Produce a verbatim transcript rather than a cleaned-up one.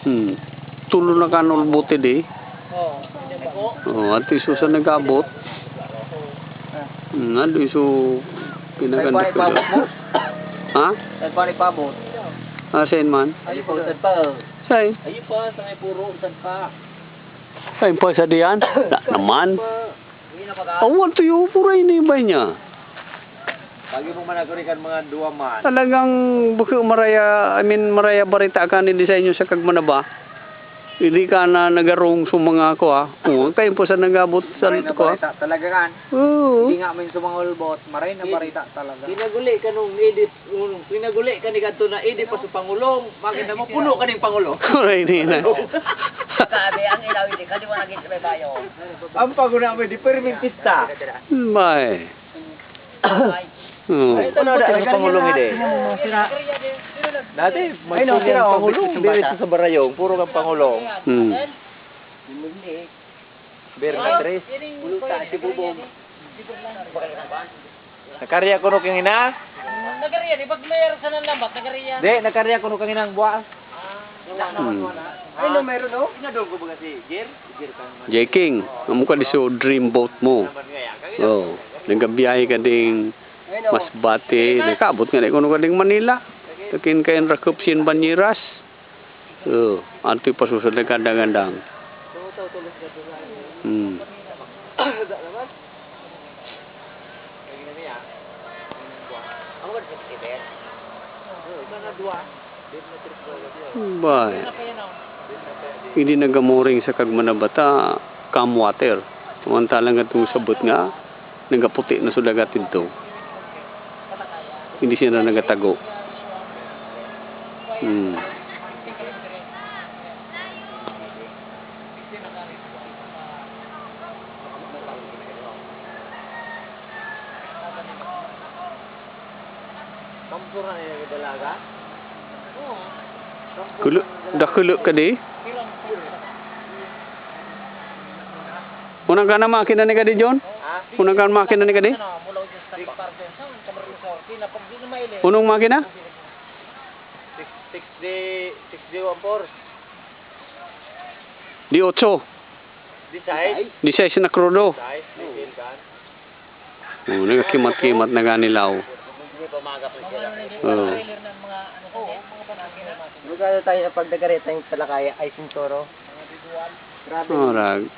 Hmm. Tulo na kan ol bote di. O, anti isu sa nagabot. Hmm, anti isu pinakan di pila. Ha? Sa in man? Sa in? Sa in pa sa diyan? Na naman. Awan tu yu pura ini banyak. Pagi mo manakurikan mga dua man. Talagang bukut maraya, I mean, maraya barita kan ini sa inyo sa kagmanaba. Ini ka na nagarung sa mga ko, ah. O, kayo po sa nagabot sa ko, ah. Talaga kan. Oo. Hindi nga min sa mga ulbot, maray na barita talaga. Pinaguli ka nung edit, nung pinaguli ka ni kanto na edit pa sa Pangulong, makita mo puno ka ning Pangulong. Aray, ini na. Sabi, ang ilaw, hindi ka, di mo naging sabay bayo. Ang paguna mo, di permintista. May. Hmm. Ay, ano da, ano pangulong ide? Dati, may pangulong, diri sa barayong, puro kang pangulong. Hmm. Bernatres. Nakarya kuno kang ina? Nakarya, di ba, mayor sa nanlambat, nakarya. Di, nakarya kuno kang ina ang buwas. Hmm. Ay, no, meron, no? Inadol ko ba kasi, Jer? Jer kang J King, amu ka di so dream boat mo. O, nagabiyahe ka ding Masbate, nakaabot nga di kuno ka ding Manila. Takin ka in rakup sin banyiras. O, anti pasusad na gandang-gandang. Hmm. Bay. Ini nagamoring sa kagmanaba ta, calm water. Samantalang tung sabut nga, nagaputi na so dagat ito. Hindi siya na nagatago. Hmm. Kulu, dakulu kadi. Unang ka na makina ni kadi, John? Unang ka na makina ni kadi? Unang makina? Six, six di, six di one four. Di otso. Di sais. Di sais na krudo. Sais, di kan. O, nagakimat-kimat na gani law. O. Magkano tayo sa pagdagareta yung talakaya ay sintoro? Grabe. O, rag.